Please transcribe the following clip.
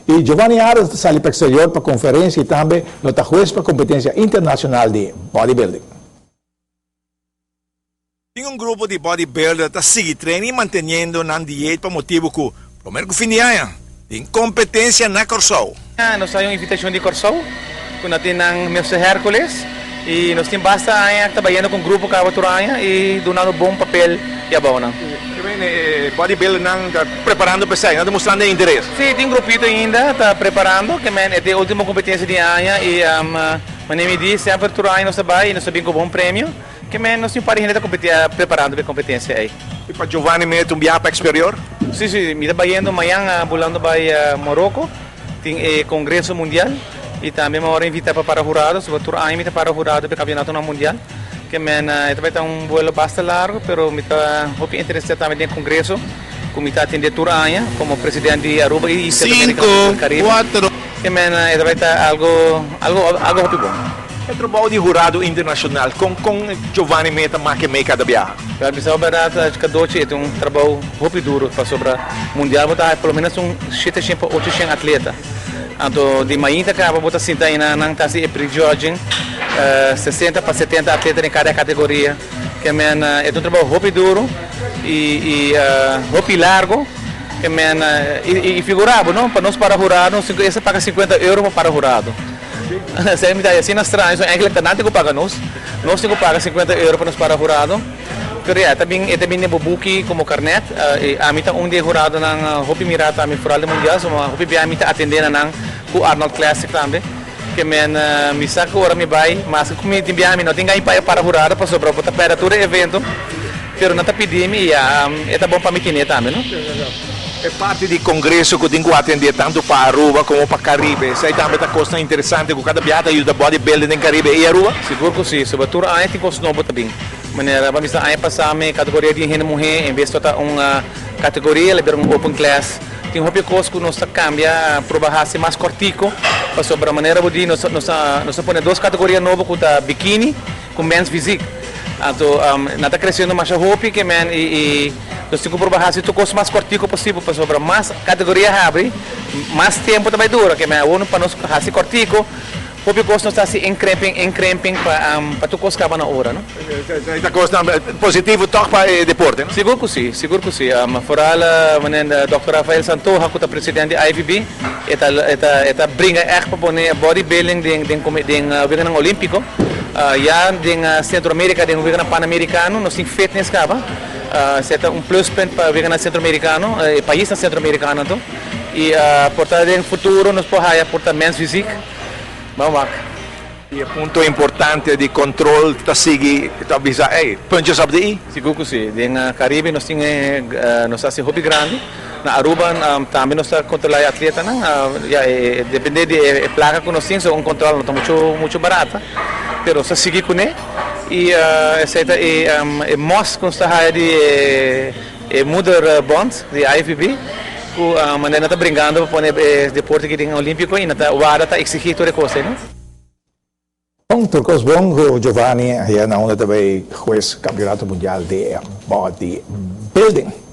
Y Giovanni Arends ta sali pa exterior pa conferencia y tambe lo ta hues pa competencia internacional di bodybuilding. Tin un grupo di bodybuilder ta sigui train y manteniendo nan dieet pa motibo cu promer cu fin di aña tin competencia na Corsou. Nos hay un invitacion di Corsou cu na tin nan Mister Hercules y nos tin basta aña ta bayendo cu un grupo caba tur aña y dunando bon papel y abao nan. E bodybuildernan ta preparando pa esaki, nan ta mustrando e interes. Si, tin grupito ainda ta preparando, ke men e ta e ultimo competencia di aña y manera mi di semper tur aña nos ta bay y nos ta bin cu bon premio. Ke men nos tin un par di hende ta competi preparando pa e competencia ey. Y pa Giovanni mete un biaha pa exterior? Si, si, mi ta bayendo mañan bulando bay Morocco, tin e congreso mundial y tambe mi a worde invita pa para hurado, so tur aña mi ta para hurado pa e campeonatonan mundial. Ke men e ta bay ta un buelo basta largo, pero mi ta hopi interesa tambe den e congreso cu mi ta atende tur aña como presidente di Aruba y Centroamerica y del Caribe. Ke men e ta bay ta algo, algo, algo hopi bon. E trabou di hurado internashonal, kon kon Giovanni Meta make mei kada biaha? Wel, mi sa bèrdat Cadochi, e ta un trabou hopi duru pasobra mundial bo ta haña por lo menos un shete shen pa ocho shen atleta. Anto di mainta kaba bo ta sinta einan nan ta hasi e pre-judging, 60 pa 70 atleta den kada kategoria. Ke men e ta un trabou hopi duru i hopi largo. Ke men i figura bo no, pa nos para hurado nos tin ku esta paga 50 euro pa para hurado. Esei mi ta haña asina straño, so eigenlijk ta nan tin ku paga nos. Nos tin ku paga 50 euro pa nos para hurado. Pero ya, e ta bin, e ta bin den bo buki komo karnet. I ami ta un di e huradonan hopi mirá tambe foral den mundial, so hopi bia mi ta atendé na nan ku Arnold Classic tambe. Ke men mi sa ku ora mi bai, maske ku mi tin bia mi no tin gaña pa para hurado pasobra bo ta pèrdè tur e evento, pero nan ta pidi mi i ya, e ta bon pa mi tene tambe, no? E parti di congreso cu tin cu atende tanto pa Aruba como pa Caribe, esey tambe ta cosnan interesante cu cada biaha ta yuda body building den Caribe y Aruba? Sigur cu si, sobre tur aña tin cos nobo ta bin. Manera pa bisa aña pasa mi categoria di hende muhe en bes ta un categoria el a bira un open class. Tin hopi cos cu nos ta cambia proba haci mas cortico pasobra manera bo di nos nos ta pone dos categoria nobo cu ta bikini cu mens fysiek. Anto nan ta creciendo masha hopi ke men y nos tin cu proba haci tur cos mas cortico posibel pasobra mas categoria habri mas tempo ta bay dura ke men awor pa nos haci cortico hopi cos nos ta haci inkrimping inkrimping pa pa tur cos caba na ora no. Esey ta cosnan positivo toch pa e deporte no? Sigur cu si, sigur cu si. Vooral manera Dòkter Rafael Santoja cu ta presidente di IVB e ta e ta e ta bringa echt pa pone bodybuilding den den den weganan olimpico. Ya den Centro America, den weganan Panamericano nos tin fitness caba. Esei ta un pluspunt pa weganan Centro Americano, e paisnan Centro Americano anto. Y por ta den futuro nos por haya por ta mens fysiek. Ban wak. Y e punto importante di control ta sigui ta bisa ey, puntjes op de i. Sigur cu si. Den Caribe nos tin e nos ta haci hopi grandi. Na Aruba tambe nos ta controla e atletanan. Ya e depende di e placa cu nos tin, so un control no ta mucho mucho barata, pero nos ta sigui cune y esey ta e e mos cu nos ta haya di e moederbond di IFBB cu manera nan ta bringando pa pone e deporte aki den Olimpico y nan ta wada ta exigi tur e cos ey no. Bon, tur kos bon ku Giovanni ayer na unda ta bay hues Campeonato Mundial di Bodybuilding.